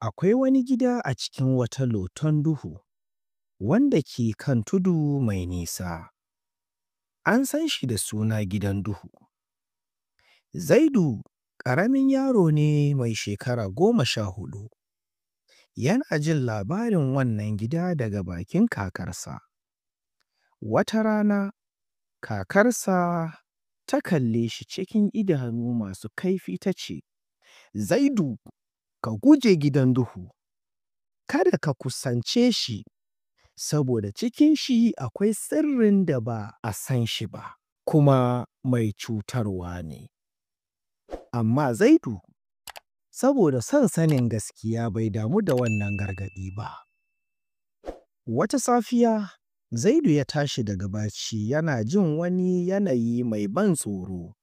Akwai wani gida a cikin wata loton duhu wanda ke kan tudu mai nisa. An san shi da suna gidan duhu. Zaidu ƙaramin yaro ne mai shekara 14. Yana jin labarin wannan gida daga bakin kakarsa. Wata rana, kakarsa ta kalle shi cikin idanu masu kaifi ta ce, “Zaidu, ka guje gidan duhu. Kada ka kusance shi, saboda cikin shi akwai sirrin da ba a san shi ba, kuma mai cutarwa ne.” Amma Zaidu, saboda son sanin gaskiya, bai damu da wannan gargaɗi ba. Wata safiya, Zaidu ya tashi daga barci yana jin wani yanayi mai ban tsoro.